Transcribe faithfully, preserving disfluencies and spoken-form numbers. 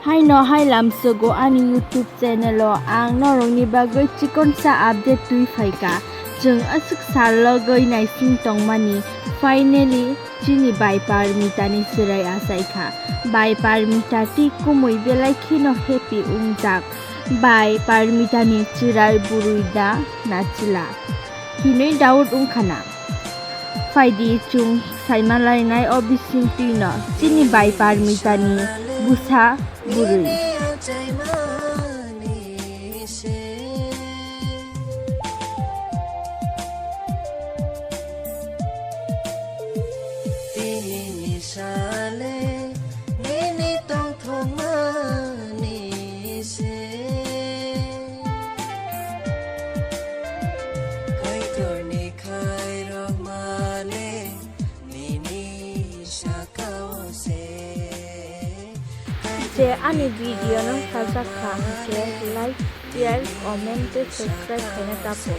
Haino hai lamsogo ani YouTube channel o ang norokni bagwi chikonsa update twi phaikha. Chwng aswk sal logwi naising tongmani. Finally, chini bai Parmitani chwrai achaikha. Bai Parmita tei kumui belai kheno happy wngjak. Bai Parmitani chwrai bwrwi da na chwla hinwi doubt wngkhana. Phaidi chwng saimalainai o bisingtwino chini bai Parmitani bwsa bwrwi. Tini ni sale nini tongthokmani se. Kaitorni khairokmale nini sakao se. Je ani video no sajak kha hwnkhe like, share, comment tei subscribe khaina ta pho.